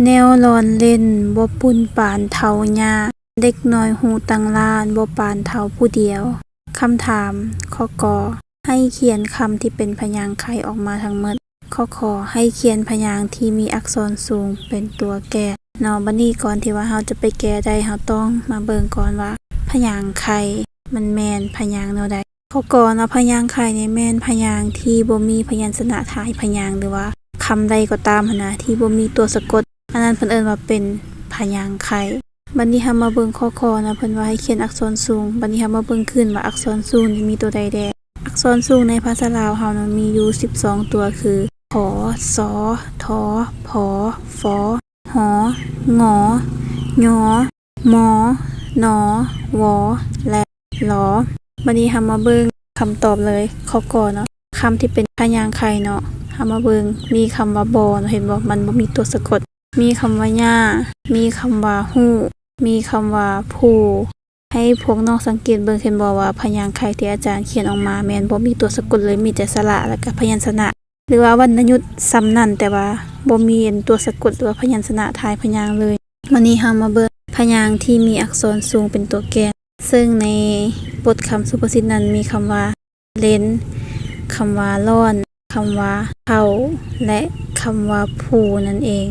ແນວລອນເຫຼັ້ນບໍ່ປຸ້ນປານເຖົ້າຍ່າ, ເດັກນ້ອຍຮູ້ຕັ້ງລ້ານບໍ່ປານເຖົ້າຜູ້ດຽວ. ຄຳຖາມ, ຂໍ້ ກ, ໃຫ້ຂຽນຄຳທີ່ເປັນພະຍາງໄຂອອກມາທັງໝົດ. ຂໍ້ ຂ, ໃຫ້ຂຽນພະຍາງທີ່ມີອັກສອນສູງເປັນຕົວແກນເນາະ. ບັດນີ້ກ່ອນທີ່ວ່າເຮົາຈະໄປແກ້ໄດ້, ເຮົາຕ້ອງມາເບິ່ງກ່ອນວ່າພະຍາງໄຂມັນແມ່ນພະຍາງແນວໃດ. ຂໍ້ ກ ເນາະ, ພະຍາງໄຂນີ້ແມ່ນພະຍາງທີ່ບໍ່ມີພະຍັນຊະນະທ້າຍພະຍາງ ຫຼືວ່າຄຳໃດກໍຕາມຫັ້ນນະ ທີ່ບໍ່ມີຕົວສະກົດ, ອັນນັ້ນເພິ່ນເອີ້ນວ່າເປັນພະຍາງໄຂ. ບັດນີ້ເຮົາມາເບິ່ງຂໍ້ ຂ ເນາະ, ເພິ່ນວ່າໃຫ້ຂຽນອັກສອນສູງ. ບັດນີ້ເຮົາມາເບິ່ງຄືນວ່າອັກສອນສູງນີ້ມີຕົວໃດແດ່. ອັກສອນສູງໃນພາສາລາວເຮົານະ ມີຢູ່ສິບສອງຕົວ ຄື ຂ, ສ, ທ, ພ, ຟ, ຫ, ງ, ຍ, ມ, ນ, ວ, ແລະ ລ. ບັດນີ້ເຮົາມາເບິ່ງຄຳຕອບເລີຍ, ຂໍ້ ກ ເນາະ, ຄຳທີ່ເປັນພະຍາງໄຂເນາະ. ເຮົາມາເບິ່ງ, ມີຄຳວ່າບໍ່ເນາະ, ເຫັນບໍ່? ມັນບໍ່ມີຕົວສະກົດ. ມີຄຳວ່າຍ່າ, ມີຄຳວ່າຮູ້, ມີຄຳວ່າຜູ້. ໃຫ້ພວກນ້ອງສັງເກດເບິ່ງ, ເຫັນບໍ່ວ່າພະຍາງໄຂທີ່ອາຈານຂຽນອອກມາແມ່ນບໍ່ມີຕົວສະກົດເລີຍ, ມີແຕ່ສະຫຼະ ແລ້ວກະພະຍັນຊະນະ ຫຼືວ່າວັນນະຍຸດສ່ຳນັ້ນ, ແຕ່ວ່າບໍ່ມີອັນຕົວສະກົດ ຫຼືວ່າພະຍັນຊະນະທ້າຍພະຍາງເລີຍ. ມື້ນີ້ເຮົາມາເບິ່ງພະຍາງທີ່ມີອັກສອນສູງເປັນຕົວແກນ, ເຊິ່ງໃນບົດຄຳສຸພາສິດນັ້ນມີຄຳວ່າ ເຫຼັ້ນ, ຄຳວ່າ ລ້ອນ, ຄຳວ່າ ເຖົ້າ ແລະ ຄຳວ່າ ຜູ້ ນັ້ນເອງ.